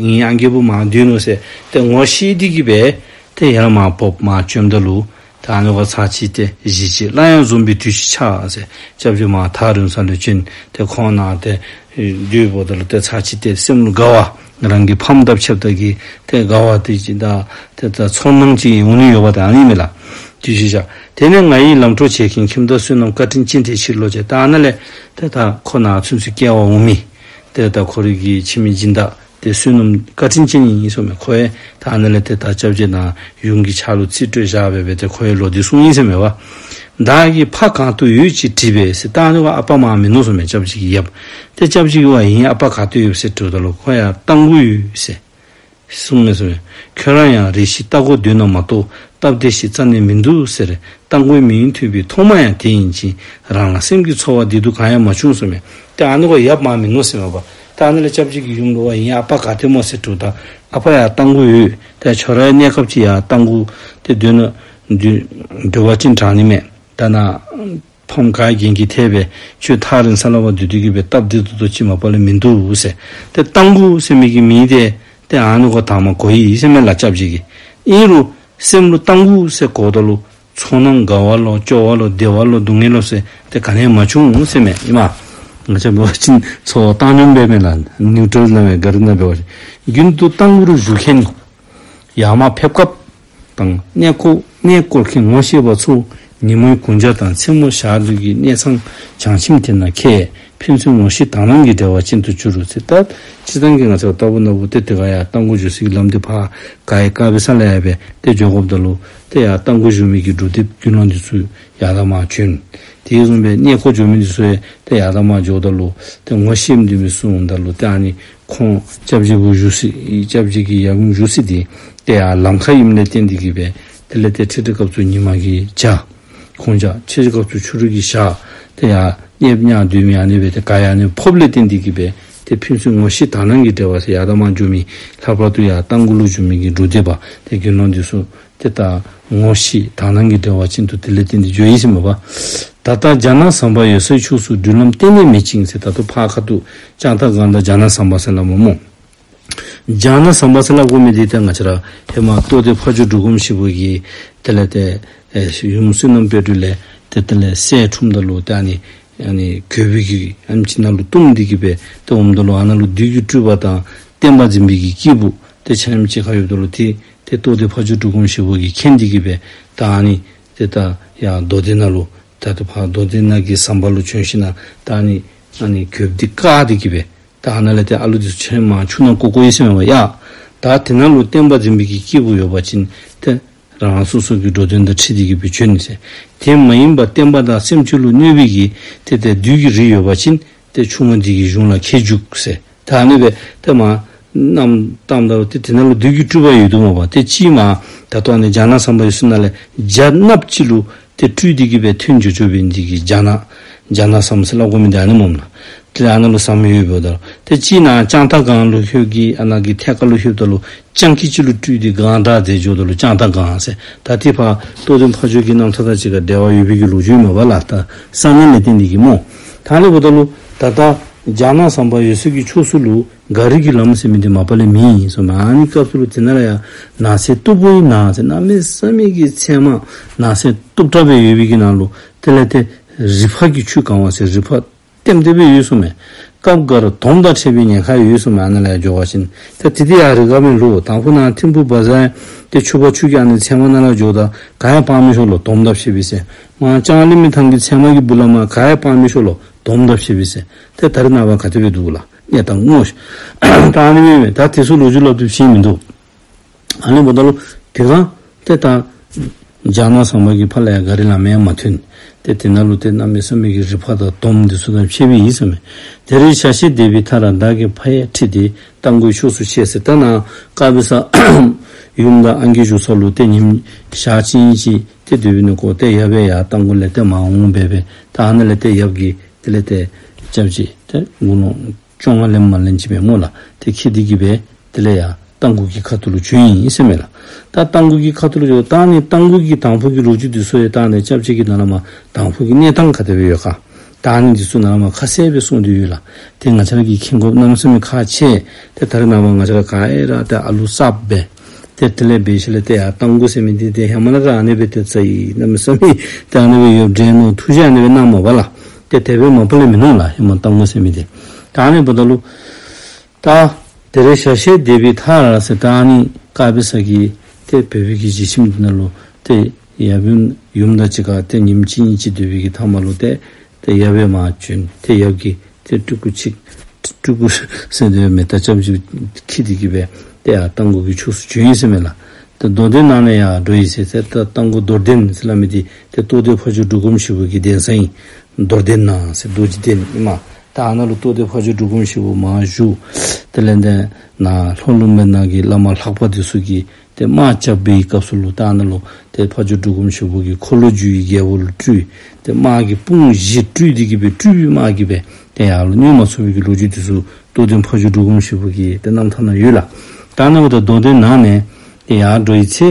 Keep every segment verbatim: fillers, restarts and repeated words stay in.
ངེའི་ཨང་རྒས་པོ་མར་སྡོད་ནུག་ཟེར་ཏེ་ངོ་ཤེས་ཏེ་གི་སྦེ་ཏེ་ཡར་མར་བབས་མར་བྱོནམ་ད་ལུ་ད་ཨ་ནི་སྦེ་ཚར་གཅིག་ཏེ་གཞིས་བྱེས་སླར་ཡང་འཛོམས་པའི་དུས་ཤིག་ཆགས་ཟེར། སྐྱབས་རྗེ་མར་ཐག་རིང་ས་ལུ་བྱོན་ཏེ་ཁོང་ནཱ་ཏེ་སྡོདཔ་ད་ལུ་ཏེ་ཚར་གཅིག་ཏེ་སེམས་ལུ་དགའ་བ་རང་གི་ཕམ་དང་ཕྱདཔ་ད་གི་ཏེ་དགའ་བ་དེ་ཅིག་དང་ཏེ་ད་ཚོར་སྣང་ཅིག་འོང་ནི་ཡོདཔ་ད་ཨ་ནི་མས་ལགས། དུས་ཤིག་ཆགས། དེ་ནས་ང་ཡི་ལམ་འགྲོ་བྱེད་མཁན་ཁྱིམ་བདག་བསོད་ནམས་བཀའ་དྲིན་ཅན་དེའི་ཕྱིར་ལོ་ཟེར། ད་ཨ་ནཱ་ལས་ཏེ་ད་ཁོ་ནཱ་ཚུན་ཚོད་སྐྱེལ་བར་འོང་མི་ཏེ་ད་ཁོ་རའི་གི་ཁྱིམ་གྱི་སྦྱིན་བདག་ཏེ་བསོད་ནམས་བཀའ་དྲིན་ཅན་ཨིན་ཟེར་མས། ཁོ་ཡང་ད་ཨ་ནཱ་ལས་ཏེ་ད་སྐྱབས་རྗེ་ནཱ་ཡུམ་གྱི་ཕྱག་ལུ་རྩིས་སྤྲོད་བཞག་སྦེ་སྦེ་ཏེ་ཁོ་ཡང་ལོག་སྟེ་གསུངས་ཡི་ཟེར་མས་པ། བདག་གི་ཕ་གང་དུ་ཡོད་ཅེས་དྲིས་པས་ཟེར། ད་ཨ་ནི་ཁོ་ཨ་པ་མར་མིན་ནུག་ཟེར་མས། སྐྱབས་རྗེ་གི་ཡབ། ཏེ་སྐྱབས་རྗེ་གིས་ཝ་ངེའི་ཨ་པ་ག་ཏེ་ཡོད་ཟེར་དྲིཝ་ད་ལུ་ཁོ་ཡར་རྟ་མགོ་ཡོད་ཟེར་གསུངས་མས་ཟེར་མས། ཁྱོད་རང་ཡང་རེ་ཞིག་རྟ་མགོ་སྡོད་ན་མ་གཏོགས་སྟབས་བདེ་ཞིག་རྩ་ནས་མིན་འདུག་ཟེར། རྟ་མགོའི་མིང་ཐོས་པའི་ཐོག་མ་ཡང་དེ་ཡིན་ཅིང་རང་ལ་སེམས་ཀྱི་ཚོར་བ་བདེ་སྡུག་གང་ཡང་མ་བྱུང་ཟེར་མས། ཏེ་ཨ་ནི་ཁོ་ཡབ་མར་མིན་ནུག་ཟེར་མས་པ། ཏེ་ཨ་ནི་ལས་སྐྱབས་རྗེ་གིས་ཡུམ་ལུ་ཝ་ངེའི་ཨ་པ་ག་ཏེ་སྨོ་ཟེར་དྲིཝ་ད་ཨ་པ་ཡར་རྟ་མགོ་ཡོད། ཏེ་ཁྱོད་ར་ཡང་གནས་སྐབས་ཅིག་ཡར་རྟ་མགོ་ཏེ་སྡོད་ན་སྡོད་སྡོད་པ་ཅིན་དྲག་ནི་མས། ད་ནཱ་ཕམ་ག་རྒན་གྱིས་ཐེབས་སྦེ་ཁྱོད་ཐག་རིང་ས་ལུ་ཕར་སྡོད་སྡོད་ཀྱི་སྦེ་སྟབས་བདེ་ཏོག་ཏོ་ཅིག་མ་པ་ལས་མིན་འདུག་ཟེར། ཏེ་རྟ་མགོ་ཟེར་མི་གི་མིང་དེ་ཏེ་ཨ་ནི་ཁོ་དང་པ་གོ་ཡི་ཟེར་མས་ལགས་སྐྱབས་རྗེ་གིས། ཨིན་རུང་སེམས་ལུ་རྟ་མགོ་ཟེར་གོཝ་ད་ལུ་ཚོར་སྣང་དགའ་བ་ལོ་སྐྱོ་བ་ལོ་བདེ་བ་ལོ་སྡུག་བསྔལ་ལོ་ཟེར་ཏེ་ག་ནི་ཡང་མ་བྱུང་ཟེར་མས། ཨིན་མས། ང་བཅས་འབད་བ་ཅིན་ཚོར་བ་བཏང་སྙོམས་འབད་མས་ལགས། ནིའུ་ཊལ་ནང་སྦེ་ག་ར་ནང་འབད་བ་ཅིན། རྒྱུན་དུ་རྟ་མགོ་རུ་བཞུགས་མཁན་ཡར་མར་ཕེབས་སྐབས་དང་གནས་སྐོར་གནས་སྐོར་མཁན་ངོ་ཤེས་པ་ཚོ་ཉིན་མོའི་གུང་ཇ་དང་མཚན་མོ་ཞག་སྡོད་ཀྱི་གནས་ཚང་བྱང་ཁྱིམ་དེ་ནང་ཁེལ། ཕན་ཚུན་ངོ་ཤེས་དག་སྣང་གི་འབྲེལ་བ་ཅན་དུ་གྱུར་ཟེར། ད་སྤྱིར་བཏང་གི་ང་བཅས་ལྟ་བུ་ན་བུ་ཏེ་དེ་ཁར་ཡར་རྟ་མགོ་འགྱོ་སའི་ལམ་དེ་ཕར་ག་ཡི་དཀར་སྦི་ས་ལས་ཡར་སྦེ་ཏེ་འགྱོ་དགོཔ་ད་ལུ་ཏེ་ཡར་རྟ་མགོ་བཞུགས་མི་གི་སྒྲུབ་སྡེ་དགེ་སློང་འདི་ཚུ་ཡར་དང་མར་བྱོན། དེ་བཟུམ་སྦེ་གནས་སྐོར་འགྱོ་མི་འདི་ཚུ་ཡང་ཏེ་ཡར་དང་མར་འགྱོཝ་ད་ལུ་ཏེ་ངོ་ཤེས་མི་འདི་མི་ཚུ་འོངམ་ད་ལུ་ཏེ་ཨ་ནི་ཁོང་སྐྱབས་རྗེ་བུ་བཞུགས་སའི་སྐྱབས་རྗེ་གི་ཡབ་ཡུམ་བཞུགས་སའི་དེ་ཏེ་ཡར་ལམ་ཁར་ཨིནམ་ལས་བརྟེན་ཏེ་གི་སྦེ་དེ་ལས་ཏེ་ཁྲིད་ཁྲིད་སྐབས་སུ་ཉི་མ་གི་ཇ་གུང་ཇ་ཆེ་ཆེ་སྐབས་སུ་ཕྱི་རུ་གི་ཞག་ཏེ་ཡར་གནསཔ་ཉལ་སྡོད་མི་ཨ་ནི་སྦེ་ཏེ་ག་ཡར་ཨ་ནི་ཕོགཔ་ལས་བརྟེན་ཏེ་གི་སྦེ་ཏེ་ཕན་ཚུན་ངོ་ཤེས་དག་སྣང་གི་འབྲེལ་བ་ཟེར་ཡར་དང་མར་འགྱོ་མི་ལྷག་པར་དུ་ཡར་རྟ་མགོ་ལུ་བཞུགས་མི་གི་སྒྲུབ་སྡེ་པ་ཏེ་དགེ་སློང་འདི་ཚུ་ཏེ་ད་ངོ་ཤེས་དག་སྣང་གི་འབྲེལ་བ་ཅན་དུ་དེ་ལས་བརྟེན་ཏེ་འགྱོ་ཡི་ཟེར་མས་པ། ད་ལྟ་རྒྱ་ནག་ཟམ་པ་ཡོད་སའི་ཕྱོགས་སུ་འགྲུལ་ལམ་གཏན་ནས་མེད་ཅིང་ཟེར། ད་ལྟོ་ཕར་ཁ་ཐུག་ལྕང་ཐང་སྒང་དང་རྒྱ་ནག་ཟམ་པ་ཟེར་སླབ་མས་སྨོ། རྒྱ་ནག་ཟམ་པ་ཟེར་སླབ་དགོ་མི་འདི་ད་ང་བཅས་ར་ཧེ་མ་རྟོགས་ལྡན་ཕ་ཇོ་འབྲུག་སྒོམ་ཞིག་པོ་གིས་དེ་ལས་ཏེ་ཨེ་ཡུམ་བསོད་ནམས་དཔལ་སྒྲོན་ལས་ཏེ་དེ་ལས་སྲས་འཁྲུངསམ་ད་ལུ་ཏེ་ཨ་ནི་ཨ་ནི་གྱོད་པའི་གི་ཨ་ནི་ཅིག་ནང་ལུ་བཏུམས་ཏེ་གི་སྦེ་ཏེ་འོངམ་ད་ལུ་ཨ་ནཱ་ལུ་བདུད་ཀྱི་སྤྲུལ་པ་དང་བསྟན་པ་འཛིན་པའི་གི་སྐྱེས་བུ་ཏེ་ཆ་མཉམ་གཅིག་ཁར་ཡོདཔ་ད་ལུ་ཏེ་ཏེ་རྟོགས་ལྡན་ཕ་ཇོ་འབྲུག་སྒོམ་ཞིག་པོ་གིས་མཁྱེན་ཏེ་གི་སྦེ་ད་ཨ་ནི་ཏེ་ད་ཡར་མདོ་སྡེ་ནང་ལུ་ད་ལྟོ་ཕར་མདོ་སྡེ་ནང་གི་ཟམ་པ་ལུ་བྱོན་ཞིནམ་ད་ཨ་ནི་ཨ་ནི་གྱོདཔ་འདི་བཀག་སྟེ་གི་སྦེ་ད་ཨ་ནཱ་ལས་ཏེ་ཨ་ལུ་འདི་ཚུ་ཆ་མཉམ་ཆུ་ནང་བཀོ་བཀོ་ཡི་ཟེར་མས་པ་ཡ། ད་དེ་ནང་ལུ་བསྟན་པ་འཛིན་པའི་གི་སྐྱེས་བུ་ཡོད་པ་ཅིན་ཏེ་རང་རང་སོ་སོ་གི་འགྲོ་དོན་དང་འཁྲིལ་ཏེ་གི་སྦེ་བྱོན་ཟེར། དེ་མ་ཡིན་པ་བསྟན་པ་དང་སེམས་ཅན་ལུ་གནོད་པའི་གི་ཏེ་ཏེ་བདུད་ཀྱི་རིགས་ཡོད་པ་ཅིན་ཏེ་ཆུ་མོ་འདི་གི་གཞུང་ལ་ཁྱེར་འཇུག་ཟེར། ད་ཨ་ནི་སྦེ་ཏེ་མར་མནའམ་བཏངམ་ད་ལུ་ཏེ་དེ་ནང་ལུ་བདུད་ཀྱི་སྤྲུལ་པ་ཡོད་དོ་མས་པ། ཏེ་ཅིག་མར་ད་ལྟོ་ཨ་ནི་རྒྱ་ནག་ཟམ་པ་ཡོད་ས་ནང་ལས་རྒྱ་ནགཔ་ཅིག་ལུ་ཏེ་སྤྲུལ་ཏེ་གི་སྦེ་ཐོན་འགྱོ་འགྱོ་བའི་འདི་གིས་རྒྱ་ནག་རྒྱ་ནག་ཟམ་ཟེར་སླབ་དགོ་མི་འདི་ཨ་ནི་སྨོ་ལགས། ཏེ་ཨ་ནཱ་ལུ་ཟམ་ཡོདཔ་ད་ལུ་ཏེ་ཅིག་ནཱ་ལྕང་ཐང་སྒང་ལུ་ལྷོད་ཀྱི་ཨ་ནཱ་གི་ཐད་ཁར་ལུ་ལྷོདཔ་ད་ལུ་སྤྱང་ཀི་ཅིག་ལུ་སྤྲུལ་ཏེ་སྒང་དྲག་མཛད་འགྱོཝ་ད་ལུ་སྤྱང་ཐང་སྒང་ཟེར། ད་ཏེ་ཕར་རྟོགས་ལྡན་ཕ་ཇོ་གི་རྣམ་ཐར་དང་གཅིག་ཁར་འབྲེལ་བ་ཡོད་པའི་གི་ལོ་རྒྱུས་མས་པ་ལགས། ད་ས་གནས་ལས་བརྟེན་ཏེ་གི་སྨོ། ད་ཨ་ནི་འབདཝ་ད་ལུ་ད་ལྟ་རྒྱ་ནག་ཟམ་པ་ཡོད་སའི་གི་ཕྱོགས་སུ་ལུ་ག་རི་གི་ལམ་ཟེར་མི་འདི་མ་པ་ལས་མེད་ཟེར་མས། ཨ་ནི་སྐབས་སུ་ལུ་དེ་ནང་ལུ་ཡང་ནགས་ཚལ་སྟུག་པོའི་ནང་ཟེར་གནམ་མེད་ས་མེད་ཀྱི་ཚལ་མ་ནགས་ཚལ་སྟུག་དྲགས་སྦེ་ཡོད་པའི་གི་ནང་ལུ་དེ་ལས་ཏེ་རི་ཕག་གིས་ཆུ་བཀང་བ་ཟེར་རི་ཕག་ལྟེམ་ལྟེ་སྦེ་ཡོད་ཟེར་མས། སྐབས་འགར་དོམ་དང་འཕྱད་པའི་ཉེན་ཁ་ཡོད་ཟེར་མས། ཨ་ནཱ་ལུ་ཡར་འགྱོ་བ་ཅིན་ཏེ་དེ་དེ་ཡང་རི་ཁ་མེན་ལོ། དང་ཕུ་ནཱ་ཐིམ་ཕུ་བ་ཟར་ཏེ་ཆུ་བར་ཆུ་གི་ཨ་ནི་ཚལ་མ་ནང་ལུ་འགྱོཝ་ད་ག་ཡང་སྤང་མི་ཆོག་ལོ། དོམ་དང་འཕྱད་པའི་ཟེར། མར་ལྕང་གླིང་མི་ཐང་གི་ཚལ་མ་གི་སྦུག་ལས་མར་ག་ཡང་སྤང་མི་ཆོག་ལོ། དོམ་དང་འཕྱད་པའི་ཟེར། ཏེ་ད་རེས་ནངས་པ་ག་དེ་སྦེ་འདུག་ལགས། གནས་སྟངས་སྨོ། ད་ཨ་ནི་མེན་མས། ད་དེ་ཚུ་ལོ་རྒྱུས་སླབ་དུས་ཕྱིན་མིན་འདུག། ཨ་ནི་འབདཝ་ད་ལུ་དེ་སྒང་ཏེ་ད་རྒྱ་ནག་ཟམ་པ་གི་ཕར་ལས་ཡར་ག་རི་ལམ་ཡང་མ་ཐོན། ཏེ་དེ་ནང་ལུ་ཏེ་གནམ་མེད་ས་མེད་ཀྱི་རི་ཕག་དང་དོམ་འདི་ཚུ་དང་འཕྱད་པའི་ཨིན་ཟེར་མས། དེར་ཆ་ཤས་འདས་པའི་མཐར་བདག་གི་ཕ་ཡང་ཁྲིད་དེ་རྟ་མགོའི་ཕྱོགས་སུ་བྱོན་ཟེར། ད་ནཱ་དཀར་སྦི་ས་ཡུམ་དང་ཨང་རྒས་བཞུགས་ས་ལུ་ཏེ་ཉིནམ་ཞག་གཅིག་གཉིས་ཅིག་ཏེ་སྡོད་པའི་ནང་འཁོད་ཏེ་ཡབ་ཡང་ཡར་རྟ་མགོ་ལས་ཏེ་མར་འོང་སྦེ་སྦེ་ད་ཨ་ནཱ་ལས་ཏེ་ཡབ་ཀྱིས་དེ་ལས་ཏེ་སྐྱབས་རྗེ་ཏེ་དགུང་ལོ་བཅོ་ལྔ་ལོན་མ་ལོན་ཅིག་སྦེ་སྨོ་ལགས། ཏེ་འཁྱིད་དེ་གི་སྦེ་དེ་ལས་ཡར་རྟ་མགོ་གི་ཁ་ཐུག་ལུ་བྱོན་ཡི་ཟེར་མས་ལགས། ད་རྟ་མགོ་གི་ཁ་ཐུག་ལུ་བྱོན། ད་ཨ་ནི་རྟ་མགོ་གི་དང་ཕུ་གི་ལོ་རྒྱུས་འདི་ཚུ་ཡང་ད་ཨ་ནི་སྐྱབས་རྗེ་གིས་ནཱ་ལས་མར་དང་ཕུ་གི་གནས་སྟངས་ག་དེ་སྦེ་ཡོད་ག། ད་ཨ་ནི་འདི་ཚུ་ནང་མ་ཁ་གསལ་སྦེ་གསུངས་ཏེ་ཡོད་ལགས། ཏེ་ང་བཅས་ར་གིས་མཁྱེན་དགོཔ་གནམ་མེད་ས་མེད་ཁག་ཆེ། ཏེ་ད་རེས་ནངས་པ་ང་བཅས་ར་ག་ར་ཏེ་ཨ་ལུ་གསརཔ་སྦེ་ཏེ་དེ་ལས་འབད་ཞིནམ་ལས་ཏེ་ཡར་རྟ་མགོ་ཟེར་མི་འདི་ཏེ་ཧེ་མ་ལས་ར་ཨ་ནི་སྦེ་ཏེ་རྩ་ཡི་གནམ་མེད་ས་མེད་ཏེ་ཨ་ནི་སྦེ་ཡོདཔ་འདྲས་མནོ། ཐུགས་རྗེ་ཨ་ནི་སྦེ་གནངམ་མས་པ་ལགས། ཏེ་དེ་སྦེ་མ་པ་ལས་མིན་ནུག་ལགས། ཧེ་མ་རྟ་མགོ་ཟེར་མི་འདི་ད་ཨ་ནི་འབདཝ་ད་ལུ་ད་དེ་རེ་ཤ་ཤེད་སྡེ་པའི་མཐའ་ཟེར། ད་ཨ་ནི་དཀར་སྦི་ས་གི་ཏེ་བོད་པའི་གི་རྗེས་ཁྱིམ་འདི་ནང་ལུ་ཏེ་ཡབ་ཡུམ་ཡུམ་དང་གཅིག་ཁར་ཏེ་ཉིནམ་གཅིག་གཉིས་ཅིག་སྡོད་པའི་གི་མཐའ་མ་ལུ་ཏེ་ཏེ་ཡབ་ཡར་མར་བྱོན། ཏེ་ཡབ་ཀྱིས་ཏེ་སྤྲུལ་སྐུ་ཅིག་སྤྲུལ་སྐུ་ཟེར་དེ་མེ་སྟག་ཅབ་ཅིག་འཁྱིད་དེ་གི་སྦེ་ཏེ་ཡར་རྟ་མགོ་གི་ཕྱོགས་སུ་བྱོན་ཡི་ཟེར་མས་ལགས། ཏེ་རྡོར་གདན་ནང་ནས་ཡར་འགྲོ་ཡི་ཟེར། ཏེ་ད་རྟ་མགོ་རྡོར་གདན་ཟེར་སླབ་མི་འདི་ཏེ་རྟོགས་ལྡན་ཕ་ཇོ་འབྲུག་སྒོམ་ཞིག་པོ་གི་གདན་ས་ཨིན། རྡོར་གདན་ནང་ཟེར་རྡོ་རྗེ་གདན་ཨིན་མས། ད་ཨ་ནཱ་ལུ་རྟོགས་ལྡན་ཕ་ཇོ་འབྲུག་སྒོམ་ཞིག་པོ་མར་བཞུགས། དེ་ལས་ཏེ་ནཱ་ལྷོ་ལུང་པའི་ནང་གི་བླ་མ་ལྷ་པ་འདི་ཚུ་གིས་ཏེ་དམག་རྐྱབ་པའི་སྐབས་སུ་ལུ་ད་ཨ་ནཱ་ལུ་ཏེ་ཕ་ཇོ་འབྲུག་སྒོམ་ཞིག་པོ་གིས་འཁོར་ལོས་སྒྱུར་བའི་རྒྱལ་པོ་ལུ་སྤྲུལ། ཏེ་དམག་གི་དཔུང་བཞི་སྤྲུལ་ཏེ་གི་སྦེ་སྤྲུལ་པའི་དམག་གིས་སྦེ་ཏེ་ཡར་ལུ་བསྣུན་མ་ཚུགས་པའི་གི་ལོ་རྒྱུས་འདི་ཚུ་རྟོགས་ལྡན་ཕ་ཇོ་འབྲུག་སྒོམ་ཞིག་པོ་གི་ཏེ་རྣམ་ཐར་ནང་ཡོད་ལགས། ད་ཨ་ནི་འབདཝ་ད་རྡོར་གདན་ནང་ནས་ཏེ་ཡར་འགྲོ་བའི་ཚེ་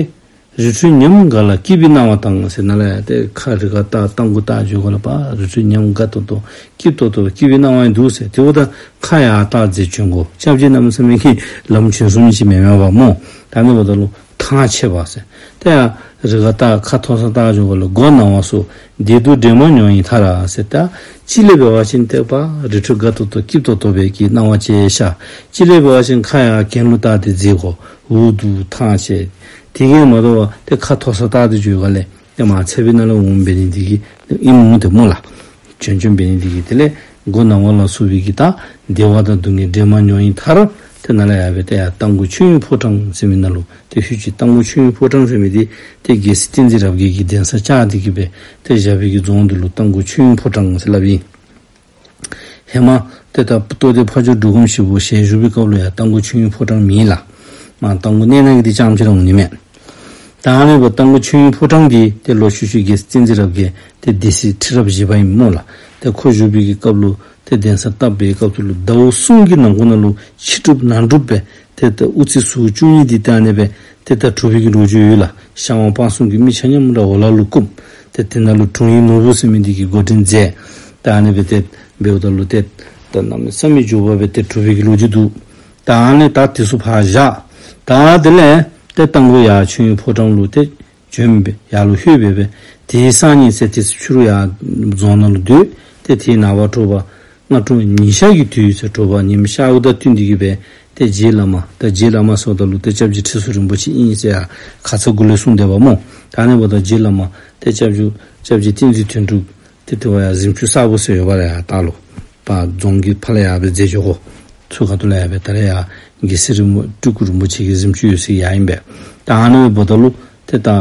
རི་ཁྲོད་ཉམས་དགའ་ལ་སྐྱིད་པའི་སྣང་བ་དང་ཟེར། ནཱ་ལས་ཡར་ཏེ་ཁ་རི་ཁ་བལྟ་རྟ་མགོ་བལྟ་འགྱོ་དགོ་ལགས། པ་རི་ཁྲོད་ཉམས་དགའ་ཏོག་ཏོ་སྐྱིད་ཏོག་ཏོ་སྐྱིད་པའི་སྣང་བ་ཡང་འདུག་ཟེར། དེ་འབདཝ་ད་ཁ་ཡར་བལྟ་མཛད་བྱོན་དགོ། སྐྱབས་རྗེ་གནམ་མེད་ས་མེད་ཀྱི་ལམ་བྱོན་སོང་མི་ཅིག་མེན་མས་པ་སྨོ། ད་ཨ་ནི་འབདཝ་ད་ལུ་ཐང་ཆད་པ་ཟེར། ཏེ་ཡར་རི་ཁ་བལྟ་ཁ་མཐོ་སར་བལྟ་འགྱོ་དགོ་ལགས། མགོ་ན་བ་སོགས་བདེ་སྡུག་འདྲེས་མ་མྱོང་ཡི་མཐར་ཟེར། ད་ཅིག་ལས་འབད་བ་ཅིན་ཏེ་པ་རི་ཁྲོད་དགའ་ཏོག་ཏོ་སྐྱིད་ཏོག་ཏོ་སྦེ་གི་སྣང་བ་ཅིག་ཤར། ཅིག་ལས་འབད་བ་ཅིན་ཁ་ཡར་གྱེན་ལུ་བལྟ་སྟེ་མཛད་དགོ། འུ་སྡུག་ཐང་ཆད། དེ་གིས་མ་དོ་བར་ཏེ་ཁ་མཐོ་སར་བལྟ་སྟེ་འགྱོ་དགོ་ལགས། ཏེ་མར་ཚད་པའི་ནང་ལས་འོང་འབད་ནི་འདི་གིས་ཨིནམ་འོང་ཏེ་སྨོ་ལགས། བྱོན་བྱོནམ་འབད་ནི་འདི་གིས། དེ་ལས་མགོ་ན་བ་ལ་སོགས་པའི་གི་ད་བདེ་བ་དང་སྡུག་བསྔལ་འདྲེས་མ་མྱོང་ཡི་མཐར་ཏེ་ནཱ་ལས་ཡར་སྦེ་ཏེ་ཡར་རྟ་མགོ་ཆོས་དབྱིངས་ཕོ་བྲང་ཟེར་མི་ནང་ལུ་ཏེ་ཧུད་ཅིག་རྟ་མགོ་ཆོས་དབྱིངས་ཕོ་བྲང་ཟེར་མི་འདི་ཏེ་རྒྱལ་སྲས་བསྟན་འཛིན་རབ་རྒྱས་ཀྱིས་གདན་ས་བཅགས་ཏེ་གི་སྦེ་ཏེ་བཞག་པའི་གི་རྫོང་འདི་ལུ་རྟ་མགོ་ཆོས་དབྱིངས་ཕོ་བྲང་ཟེར་སླབ་ཨིན། ཧེ་མ་ཏེ་ད་རྟོགས་ལྡན་ཕ་ཇོ་འབྲུག་སྒོམ་ཞིག་པོ་ཞལ་བཞུགས་པའི་སྐབས་ལུ་ཡང་རྟ་མགོ་ཆོས་དབྱིངས་ཕོ་བྲང་མེད་ལགས། མར་རྟ་མགོ་གནས་ནང་གི་འདི་རྐྱངམ་ཅིག་ར་འོང་ནི་མས། ད་ཨ་ནི་འབདཝ་རྟ་མགོ་ཆོས་དབྱིངས་ཕོ་བྲང་འདི་ཏེ་ལོག་ཤུལ་ཤུལ་རྒྱལ་སྲས་བསྟན་འཛིན་རབ་རྒྱས་ཏེ་སྡེ་སྲིད་ཁྲི་རབས་བཞི་པ་ཨིན་སྨོ་ལགས། ཏེ་ཁོ་བཞུགས་པའི་གི་སྐབས་ལུ་ཏེ་གདན་ས་བཏབ་པའི་སྐབས་སུ་ལུ་ཟླཝ་གསུམ་གྱི་ནང་འཁོད་ནང་ལུ་ཕྱི་སྒྲུབ་ནང་སྒྲུབ་སྦེ་ཏེ་ད་དབུ་རྩེ་ཟུར་བཅུ་གཉིས་འདི་ད་ཨ་ནི་སྦེ་ཏེ་ད་གྲུབ་པའི་གི་ལོ་རྒྱུས་ཡོད་ལགས། ཤར་ཝང་སྤ་གསུམ་གྱི་མི་ཆ་མཉམ་ར་འོག་ལ་ལུ་བཀུག། ཏེ་དེ་ནང་ལུ་དྲུང་ཡིག་ནོར་བུ་ཟེར་མི་འདི་གིས་འགོ་འདྲེན་མཛད། ད་ཨ་ནི་སྦེ་ཏེ་འབདཝ་ད་ལུ་ཏེ་ད་གནམ་མེད་ས་མེད་མགྱོགས་པ་སྦེ་ཏེ་གྲུབ་པའི་གི་ལོ་རྒྱུས་འདུག། ད་ཨ་ནི་ད་དེ་ཚུ་ཕར་བཞག། ད་དེ་ལས་ཏེ་རྟ་མགོ་ཡར་ཆོས་དབྱིངས་ཕོ་བྲང་ལུ་ཏེ་བྱོན་སྦེ་ཡར་ལུ་ལྷོད་སྦེ་སྦེ་དེའི་སང་ཉིན་ཟེར་ཏེ་ཕྱི་རུ་ཡར་རྫོང་ནང་ལུ་སྡོད། ཏེ་དེའི་ནངས་པ་དྲོ་པ་སྔ་དྲོ་ཉི་ཤར་གྱི་དུས་ཟེར་དྲོ་པ་ཉིམ་ཤརཝ་དང་བསྟུན་ཏེ་གི་སྦེ་ཏེ་རྗེ་བླ་མ་ད་རྗེ་བླ་མ་ཟེརཝ་ད་ལུ་ཏེ་སྐྱབས་རྗེ་ཁྲི་ཟུར་རིན་པོ་ཆེ་ཨིན་ཟེར་ཡར་ཁ་ཙ་གུ་ལས་གསུངས་སྡོདཔ་སྨོ། ད་ཨ་ནི་འབདཝ་ད་རྗེ་བླ་མ་ཏེ་སྐྱབས་རྗེ་སྐྱབས་རྗེ་བསྟན་འཛིན་དོན་གྲུབ་ཏེ་དེ་བ་ཡར་གཟིམ་ཆུང་གསར་པོ་ཟེར་ཡོད་པ་ར་ཡར་ད་ལུ་པ་རྫོང་གི་ཕར་ལས་ཡར་སྦེ་འཛེགས་འགྱོ་དགོ། ཚུར་ཁ་ཐུག་ལས་ཡར་སྦེ་ད་རེས་ཡར་རྒྱལ་སྲས་རིན་པོ་སྤྲུལ་སྐུ་རིན་པོ་ཆེ་གི་གཟིམ་ཆུང་ཡོད་སའི་ཡར་ཨིན་པས། ད་ཨ་ནི་འབདཝ་ད་ལུ་ཏེ་ད་ཨ་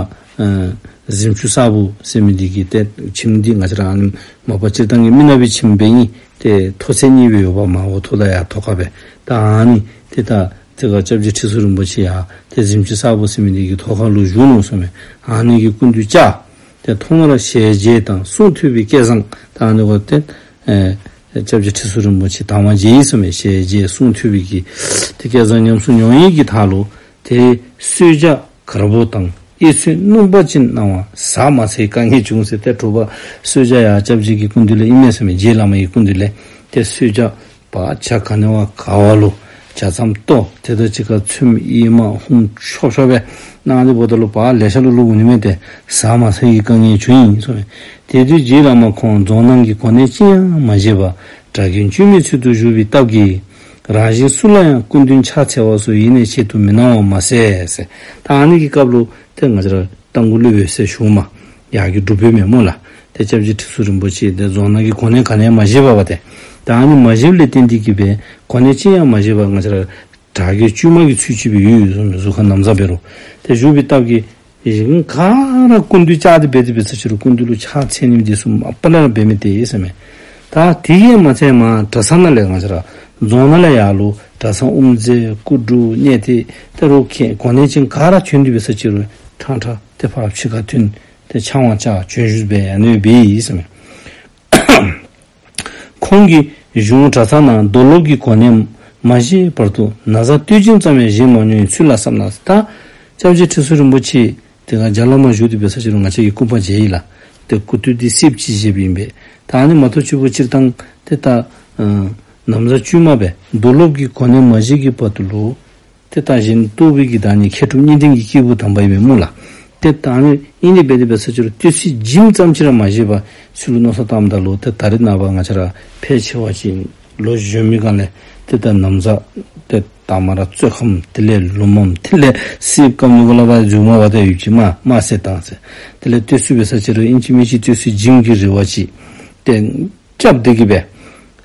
གཟིམ་ཆུང་གསར་པོ་ཟེར་མི་འདི་གི་ཏེ་ཁྱིམ་འདི་ང་བཅས་ར་ཨ་ནི་མ་པ་སྤྱིར་བཏང་གི་མི་ནག་པའི་ཁྱིམ་སྦེ་ཨིན། ཏེ་ཐོག་ཚད་གཉིས་སྦེ་ཡོདཔ་མར་འོག་ཐོག་དང་ཡར་ཐོག་ཁ་སྦེ། ད་ཨ་ནི་ཏེ་ད་དེ་ཁར་སྐྱབས་རྗེ་ཁྲི་ཟུར་རིན་པོ་ཆེ་ཡང་ཏེ་གཟིམ་ཆུང་གསར་པོ་ཟེར་མི་འདི་གི་ཐོག་ཁ་ལུ་བཞུགས་ནུག་ཟེར་མས། ཨ་ནི་གི་སྐུ་མདུན་བཅར། ཏེ་ཐོག་མར་ཞལ་མཇལ་དང་གསུང་ཐོས་པའི་སྐལ་བཟང་། ད་ཨ་ནི་གུ་ཏེ་ཨེ་སྐྱབས་རྗེ་ཁྲི་ཟུར་རིན་པོ་ཆེ་དང་པ་མཇལ་ཡི་ཟེར་མས། ཞལ་མཇལ་གསུང་ཐོས་པའི་གི་ཏེ་སྐལ་བཟང་ཉམས་སུ་མྱོང་ཡི་གི་མཐའ་ལུ་ཏེ་གསོལ་ཇ་དཀར་པོ་དང་གཡས་ཚོད་སྣུམ་པ་ཅན་གནང་བ་ཟ་མ་ཚར་བའི་དཀའ་ངལ་བྱུང་ཟེར། ཏེ་དྲོ་པ་གསོལ་ཇ་ཡར་སྐྱབས་རྗེ་གི་སྐུ་མདུན་ལས་ཨིན་མས་ཟེར་མས། རྗེ་བླ་མ་གི་སྐུ་མདུན་ལས་ཏེ་གསོལ་ཇ་པ་ཇ་ག་ནི་བ་ག་བ་ལུ་ཇ་མཚམས་གཏོར། དེ་དང་གཅིག་ཁར་ཚོདམ་གཡེར་མ་ཧུམ་ཤོབ་ཤོབ་སྦེ་གནང་སྟེ་འབདཝ་ད་ལུ་པ་ལེ་ཤ་ལུ་བླུགས་འོང་ནི་མས། ཏེ་ཟ་མ་ཚར་བའི་དཀའ་ངལ་བྱུང་ཡི་ཟེར་མས། དེ་དུས་རྗེ་བླ་མ་ཁོང་རྫོང་ནང་གི་གོ་གནས་ཅི་ཡང་མ་བཞེས་པར་གྲྭ་རྒན་བཅོས་མའི་ཚུལ་དུ་བཞུགས་པའི་སྟབས་ཀྱིས་རང་བཞིན་སུ་ལ་ཡང་སྐུ་མདུན་ཕྱག་འཚལ་བ་སོགས་ཡེ་ནས་ཆེད་དུ་མི་གནང་བ་མ་ཟད་ཟེར། ད་ཨ་ནི་གི་སྐབས་ལུ་ཏེ་ང་བཅས་ར་རྟ་མགོ་ལུ་འོད་གསལ་ཞུཝ་མས། ཡར་གྱི་སྒྲུབ་པའི་མེ་མོ་ལགས། ཏེ་སྐྱབས་རྗེ་ཁྲི་ཟུར་རིན་པོ་ཆེ་ཏེ་རྫོང་ནང་གི་གོ་གནས་ག་ནི་ཡང་མ་བཞེས་པར་བ་ཏེ། ད་ཨ་ནི་མ་བཞེསཔ་ལས་བརྟེན་ཏེ་གི་སྦེ་གོ་གནས་ཅི་ཡང་མ་བཞེས་པར་ང་བཅས་ར་གྲྭ་རྒན་བཅོས་མ་གི་ཚུལ་ཅིག་སྦེ་ཡོད་ཡོད་ཟེར་མས། གཟུགས་ཁར་ན་བཟའ་འབད་རུང་། ཏེ་བཞུགས་པའི་སྟབས་ཀྱིས་གཞན་ག་ར་སྐུ་མདུན་བཅར་ཏེ་འབད་དེ་འབད་ས་ཅིག་རུང་སྐུ་མདུན་ལུ་ཕྱག་འཚལ་ནི་འདི་ཚུ་མ་པ་ལས་ར་འབད་མི་སྟེར་ཡི་ཟེར་མས། ད་དེ་གིས་མ་ཚད་མར་གྲྭ་ཚང་ནང་ལས་ང་བཅས་ར་རྫོང་ནང་ལས་ཡར་ལུ་གྲྭ་ཚང་དབུ་མཛད་སྐུ་དྲུང་གནས་བརྟན་ཏེ་རོགས་ཁྱེད་གོ་གནས་ཅན་ག་ར་བྱོན་ཏེ་འབད་ས་ཅིག་རུང་ཁྲང་ཁྲ་ཏེ་ཕར་ཕྱི་ཁར་ཐོན་ཏེ་ཕྱག་དབང་བཅར་བྱོན་བཞུགས་འབད་ཨ་ནི་འབད་ཡི་ཟེར་མས། ཁོང་གིས་གཞུང་གྲྭ་ཚང་ནང་རྡོར་སློབ་ཀྱི་གོ་གནས་མ་བཞེས་བར་དུ་ན་བཟའ་སྟོད་འཇིམ་ཙམ་ཡང་བཞེས་མ་མྱོང་བའི་ཚུལ་ལ་བསམ་ན། ད་སྐྱབས་རྗེ་ཁྲི་ཟུར་རིན་པོ་ཆེ་དེ་སྒང་རྒྱ་ལམ་མར་བཞུགས་ཏེ་འབད་ས་ཅིག་རུང་ང་བཅས་ཀྱིས་སྐུ་པར་མཇལ་ཡི་ལགས། ཏེ་སྐུ་དུས་འདི་སྲིབ་ཅིག་བཞེསཔ་ཨིན་པས། ད་ཨ་ནི་མ་ཐོབ་ཅིག་པོ་སྤྱིར་བཏང་ཏེ་ད་ཨ་ན་བཟའ་བཅུད་མ་སྦེ་རྡོར་སློབ་ཀྱི་གོ་གནས་མ་བཞེས་ཀྱི་བར་དུ་ལུ་ཏེ་ད་གཞན་གཏོགས་པའི་གི་བདག་ཉིད་མཁས་གྲུབ་གཉིས་ལྡན་གྱི་སྐྱེས་བུ་དམ་པ་ཨིན་པས་སྨོ་ལགས། ཏེ་ད་ཨ་ནི་ཨིན་ཏེ་འབད་དེ་འབད་ས་ཅིག་རུང་སྟོད་སྲིད་འཇིམ་ཙམ་ཅིག་ར་མ་བཞེས་པར་ཚུར་ལུ་མནོ་བསམ་བཏངམ་ད་ལུ་ཏེ་ད་རེས་ནངས་པ་ང་བཅས་ར་ཕལ་ཆེ་བ་ཅིག་ལོ་གཞོན་མི་སྒང་ལས་ཏེ་ད་ན་བཟའ་ཏེ་དང་མ་ར་བཙོག་ཁམ་དེ་ལས་ལུ་མམ་དེ་ལས་སྲིབ་སྐམ་ནི་གུ་ལས་ཕར་མཇུག་མ་འབག་སྟེ་ཡོདཔ་ཅིག་མར་མར་བསལ་བཏང་ཟེར། དེ་ལས་སྟོད་སྲིད་འབད་ས་ཅིག་རུང་ཨིན་ཅི་མིན་ཅི་སྟོད་སྲིད་འཇིམ་གྱི་རེ་བ་ཅིག་ཏེ་རྐྱབ་སྟེ་གི་སྦེ་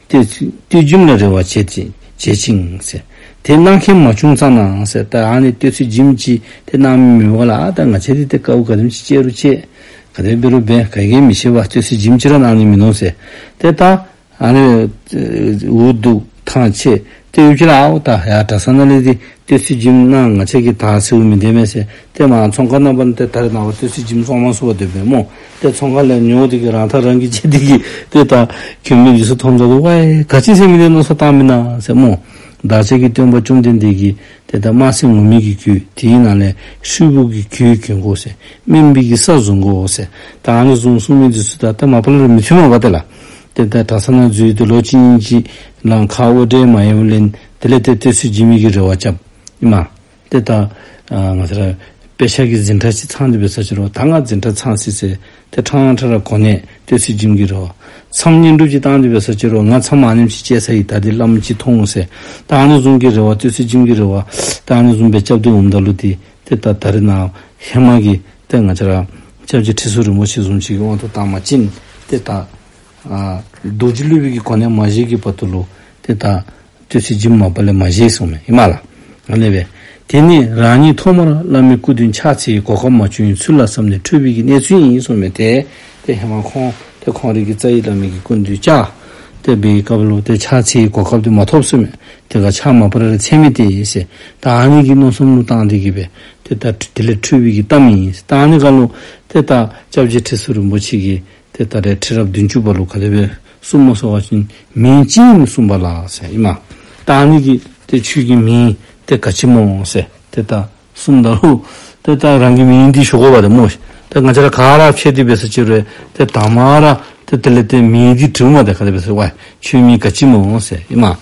ཏེ་སྟོད་འཇིམ་ལ་རེ་བ་བྱེད་ཅིང་བྱེད་ཅིང་ཟེར། དེ་གནང་མཁན་མ་བྱུང་ཙ་ན་ཟེར། ད་ཨ་ནི་སྟོད་སྲིད་འཇིམ་ཅིག་ཏེ་གནང་མི་མེད་པ་ལ་ཨ་ད་ང་བཅས་འདི་ཏེ་དཀའཝ་ག་དེམ་ཅིག་སྤྱད་རུང་སྤྱད། ག་དེ་འབད་རུང་འབད། ག་གིས་མི་ཤེས་པར་སྟོད་སྲིད་འཇིམ་ཅིག་ར་གནང་ནི་མིན་ནུག་ཟེར། ཏེ་ད་ཨ་ནི་འུ་སྡུག་ཐང་ཆད་ཏེ་ཡུལ་གྱི་ལཱ་འོ་ད་ཡར་གྲྭ་ཚང་ནང་ལས་འདི་སྟོད་སྲིད་འཇིམ་གནང་ང་བཅས་ཀྱིས་ད་ཟེརཝ་མིན་འདི་མས་ཟེར། ཏེ་མར་ཚོང་ཁང་ནང་འབག་ནི་ཏེ་ད་རེས་ནངས་པ་སྟོད་སྲིད་འཇིམ་བཙོང་མ་ཚུགས་པར་སྡོདཔ་མས་སྨོ། ཏེ་ཚོང་ཁང་ལས་ཉོ་སྟེ་གི་རང་ཐག་རང་གིས་བཅད་དེ་གི་ཏེ་ད་གྱོན་མི་འདི་ཚུ་མཐོངམ་ད་ལུ་ཝའི་ག་ཅི་ཟེར་མི་འདི་མནོ་བསམ་བཏང་མི་ན་ཟེར་སྨོ། བདག་ཅག་གི་སྟོན་པ་བཅོམ་ལྡན་འདས་ཀྱིས་ཏེ་ད་དམར་སེར་ངུར་སྨྲིག་གི་གོས་དེའི་ནང་ལས་ཧྲིལ་པོ་གི་གོས་གྱོན་དགོ་ཟེར། སྨན་པའི་གི་ས་བཟུང་དགོ་ཟེར། ད་ཨ་ནི་བཟུང་གསུངས་མི་འདི་ཚུ་ད་ད་མ་པ་ལས་ར་མི་མཐུན་མས་པ་ཏེ་ལགས། ཏེ་ད་གྲྭ་ཚང་ནང་འཛུལ་ཏེ་ལོ་གཅིག་གཉིས་ཅིག་ལང་ཁ་དབོར་འདྲེན་མ་ཡལ་བར་ལེན། དེ་ལས་ཏེ་སྟོད་སྲིད་འཇིམ་གྱི་རེ་བ་རྐྱབ་ཨིན་མས། ཏེ་ད་ཨ་ང་བཅས་ར་དཔེ་ཆ་གི་འཛིན་གྲྭ་ཅིག་ཚང་སྟེ་འབད་ས་ཅིག་རུང་ད་ང་འཛིན་གྲྭ་ཚང་ཅི་ཟེར་ཏེ་ཕྲང་ཕྲང་ར་གོ་གནས་སྟོད་སྲིད་འཇིམ་གྱི་རེ་བ། མཚམས་བསྙེན་སྒྲུབ་ཅིག་བཏང་སྟེ་འབད་ས་ཅིག་རུང་ང་མཚམས་ཨ་ནེམ་ཅིག་བཅད་ཚར་ཡི། ད་འདི་བླམ་ཅིག་མཐོང་འོང་ཟེར། ད་ཨ་ནི་བཟུམ་གྱི་རེ་བ་སྟོད་སྲིད་འཇིམ་གྱི་རེ་བ་ད་ཨ་ནི་བཟུམ་སྦེ་རྐྱབ་སྟེ་འོངམ་ད་ལུ་ཏེ་ཏེ་ད་ད་རེས་ནངས་ཧེ་མ་གི་ཏེ་ང་བཅས་ར་སྐྱབས་རྗེ་ཁྲི་ཟུར་རིན་པོ་ཆེ་བཟུམ་ཅིག་གི་དབང་དུ་བཏང་པ་ཅིན་ཏེ་ད་ཨ་རྡོ་རྗེ་སློབ་དཔོན་གྱི་གོ་གནས་མ་བཞེས་ཀྱི་བར་དུ་ལུ་ཏེ་ད་སྟོད་སྲིད་འཇིམ་མ་པ་ལས་མ་བཞེས་གསུངམ་མས་ཨིན་མས་ལགས། ཨ་ནི་སྦེ་དེ་ནི་རང་ཉིད་ཐོག་མར་བླ་མའི་སྐུ་མདུན་ཕྱག་འཚལ་བའི་གོ་སྐབས་མ་བྱུང་བའི་ཚུལ་ལ་བསམས་ནས་འཕྲོས་པའི་གི་གནས་ཚུལ་ཨིན་གསུངམ་མས། ཏེ་ཏེ་ཧེ་མ་ཁོང་ཏེ་ཁོང་རའི་གི་རྩ་བའི་བླ་མའི་གི་སྐུ་མདུན་བཅར་ཏེ་འབད་བའི་སྐབས་ལུ་ཏེ་ཕྱག་འཚལ་བའི་གོ་སྐབས་འདི་མ་ཐོབ་གསུངམ་མས། དེ་ཁར་ཕྱག་མ་པ་ལས་ར་འཚལ་མི་དེ་ཟེར། ད་ཨ་ནི་གི་མནོ་བསམ་ལུ་བཏང་སྟེ་གི་སྦེ་ཏེ་ད་དེ་ལས་འཕྲོས་པའི་གི་གཏམ་ཨིན། ད་ཨ་ནི་སྐབས་ལུ་ཏེ་ད་སྐྱབས་རྗེ་ཁྲི་ཟུར་རིན་པོ་ཆེ་གིས་ཏེ་ད་རེས་ཁྲི་རབས་བདུན་ཅུ་པ་ལུ་ག་དེ་སྦེ་གསུངམ་སྨོ་ཟེར་བ་ཅིན་མིང་ཅི་ཨིན་གསུངས་པ་ལགས་ཟེར་ཨིན་མས། ད་ཨ་ནི་གིས་ཏེ་ཁྱོད་ཀྱི་མིང་ཏེ་ག་ཅི་སྨོ་ཟེར་ཏེ་ད་གསུངམ་ད་ལུ་ཏེ་ད་རང་གི་མིང་འདི་ཞུ་དགོ་པ་ཏེ་སྨོ། ཏེ་ང་བཅས་ར་ག་ར་ཕྱད་དེ་འབད་ས་ཅིག་རུང་ཏེ་དང་མ་ར་ཏེ་དེ་ལས་ཏེ་མིང་འདི་དྲིཝ་མས། ཏེ་ག་དེ་སྦེ་ཟེར་ཝའི་ཁྱོད་མིང་ག་ཅི་སྨོ་ཟེར་ཨིན་མས།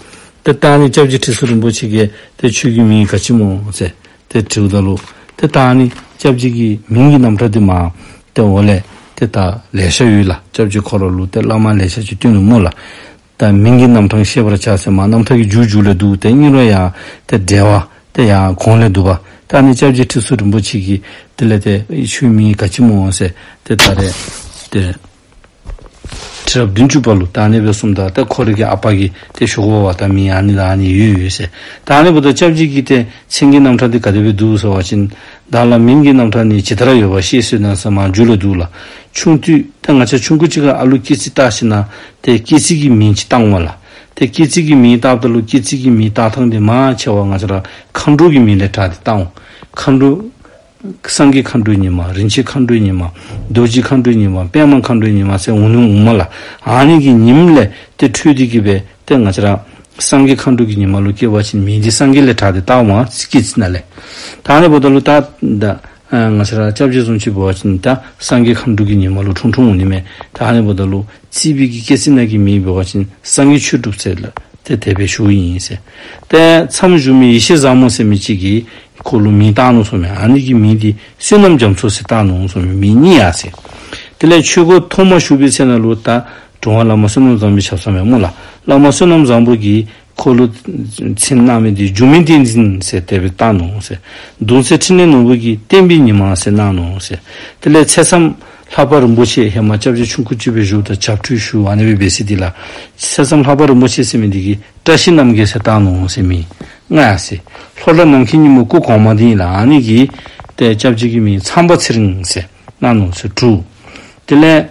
ཏེ་ད་ཨ་ནི་སྐྱབས་རྗེ་ཁྲི་ཟུར་རིན་པོ་ཆེ་གིས་ཏེ་ཁྱོད་ཀྱི་མིང་ག་ཅི་སྨོ་ཟེར་ཏེ་དྲིཝ་ད་ལུ་ཏེ་ད་ཨ་ནི་སྐྱབས་རྗེ་གི་མིང་གི་རྣམ་གྲངས་འདི་མར་ཏེ་འོག་ལས་ཏེ་ད་ལེ་ཤ་ཡོད་ལགས། སྐྱབས་རྗེ་ཁོ་ར་ལུ་ཏེ་བླ་མ་ལེ་ཤ་ཅིག་བསྟེན་ནུག་སྨོ་ལགས། ད་མིང་གི་རྣམ་གྲངས་བཤད་པར་བྱ་ཟེར་མར་རྣམ་ཐར་གྱི་མཇུག་མཇུག་ལས་འདུག། ཏེ་ཨིན་རུང་ཡང་ཏེ་འགྲེལ་པ་ཏེ་ཡང་གོང་ལས་འདུག་པ། ད་ཨ་ནི་སྐྱབས་རྗེ་ཁྲི་ཟུར་རིན་པོ་ཆེ་གིས་དེ་ལས་ཏེ་ཁྱོད་མིང་ག་ཅི་སྨོ་ཟེར་ཏེ་ད་རེས་ཏེ་ཁྲི་རབས་བདུན་ཅུ་པ་ལུ་ད་ཨ་ནི་སྦེ་གསུངམ་ད་ཏེ་ཁོ་རའི་གི་ཨ་པ་གིས་ཏེ་ཞུ་དགོ་པ་ད་མིང་ཨ་ནི་ལགས་ཨ་ནི་ཡོད་ཡོད་ཟེར། ད་ཨ་ནི་འབདཝ་ད་སྐྱབས་རྗེ་གི་ཏེ་མཚན་གྱི་རྣམ་གྲངས་འདི་ག་དེ་སྦེ་འདུག་ཟེར་བ་ཅིན་བདག་ལ་མིང་གི་རྣམ་གྲངས་ནི་ཇི་ལྟར་ཡོད་པ་ཤེས་བཟོད་ན་ཟེར་མར་མཇུག་ལུ་འདུག་ལགས། ཆུང་དུས་ད་ང་བཅས་ཆུང་ཀུ་ཅིག་ཁར་ཨ་ལུ་སྐྱེས་རྩིས་བལྟ་ཞིན་ན་ཏེ་སྐྱེས་རྩིས་ཀྱི་མིང་ཅིག་བཏགས་འོང་ལགས། ཏེ་སྐྱེས་རྩིས་ཀྱི་མིང་བཏགསཔ་ད་ལུ་སྐྱེས་རྩིས་ཀྱི་མིང་བཏགས་ཐངས་འདི་མང་ཆེ་བ་ང་བཅས་ར་མཁའ་འགྲོ་གི་མིང་ལས་གྲགས་ཏེ་བཏགས་འོང་། མཁའ་འགྲོ་སངས་རྒྱས་མཁའ་འགྲོའི་ཉི་མ། རིན་ཆེན་མཁའ་འགྲོའི་ཉི་མ། རྡོ་རྗེ་མཁའ་འགྲོའི་ཉི་མ། པདྨ་མཁའ་འགྲོའི་ཉི་མ་ཟེར་འོང་ནི་འོང་མས་ལགས། ཨ་ནི་གི་ཉིནམ་ལས་ཏེ་འཕྲོས་ཏེ་གི་སྦེ་ཏེ་ང་བཅས་ར་སངས་རྒྱས་མཁའ་འགྲོ་གི་ཉི་མ་ལུ་སྐྱེ་བ་ཅིན་མིང་འདི་སངས་རྒྱས་ལས་གྲགས་ཏེ་བཏགས་འོང་སྐྱེས་རྩིས་ནང་ལས། ད་ཨ་ནི་འབདཝ་ད་ལུ་ད་ད་ཨ་ང་བཅས་ར་སྐྱབས་རྗེ་བཟུམ་ཅིག་འབད་བ་ཅིན་ད་སངས་རྒྱས་མཁའ་འགྲོ་གི་ཉི་མ་ལུ་འཁྲུངས་འཁྲུངསམ་འོང་ནི་མས། ད་ཨ་ནི་འབདཝ་ད་ལུ་རྩིས་པའི་གི་སྐྱེས་རྩིས་ནང་གི་མིང་འབད་བ་ཅིན་སངས་རྒྱས་ཆོས་གྲུབ་ཟེར་ལགས། ཏེ་དེ་སྦེ་ཞུཝ་ཨིན་ཟེར། ཏེ་མཚམས་བཞུགས་མི་ཡེ་ཤེས་བཟང་མོ་ཟེར་མི་ཅིག་གིས་ཁོ་ལུ་མིང་བཏགས་ནུག་གསུངམ་མས། ཨ་ནི་གི་མིང་འདི་བསོད་ནམས་རྒྱ་མཚོ་ཟེར་བཏགས་ནུག་གསུངམ་མས། མིང་གཉིས་ཡོད་ཟེར། དེ་ལས་ཆོས་སྒོ་ཐོག་མ་ཞུགས་པའི་ཚེ་ན་ལུ་ད་གྲུབ་དབང་བླ་མ་བསོད་ནམས་བཟང་པོའི་ཞབས་ས་མས་སྨོ་ལགས། བླ་མ་བསོད་ནམས་བཟང་པོ་གིས་ཁོ་ལུ་མཚན་གནང་མི་འདི་འགྱུར་མེད་བསྟན་འཛིན་ཟེར་དེ་སྦེ་བཏགས་ནུག་ཟེར། གདུང་སྲས་འཕྲིན་ལས་ནོར་བུ་གིས་བསྟན་པའི་ཉི་མ་ཟེར་གནང་ནུག་ཟེར། དེ་ལས་ཚེ་མཚམས་ལྷ་པ་རིན་པོ་ཆེ་ཧེ་མ་སྐྱབས་རྗེ་ཆུང་ཀུ་ཅིག་སྦེ་བཞུགསཔ་ད་བྱབས་ཁྲུས་ཞུ་ཨ་ནི་སྦེ་འབད་ས་འདི་ལགས། ཚེ་མཚམས་ལྷ་པ་རིན་པོ་ཆེ་ཟེར་མི་འདི་གིས་བཀྲ་ཤིས་རྣམ་རྒྱལ་ཟེར་བཏགས་ནུག་ཟེར་མིང་ལྔ་ཡོད་ཟེར། ལྷོ་བྲག་ནམ་མཁའི་སྙིང་པོ་སྐུ་གོང་མ་འདི་ཨིན་ལགས། ཨ་ནི་གིས་ཏེ་སྐྱབས་རྗེ་གི་མིང་ཚངས་པ་ཚེ་རིང་ཟེར་གནང་ནུག་ཟེར་དྲུག། དེ་ལས་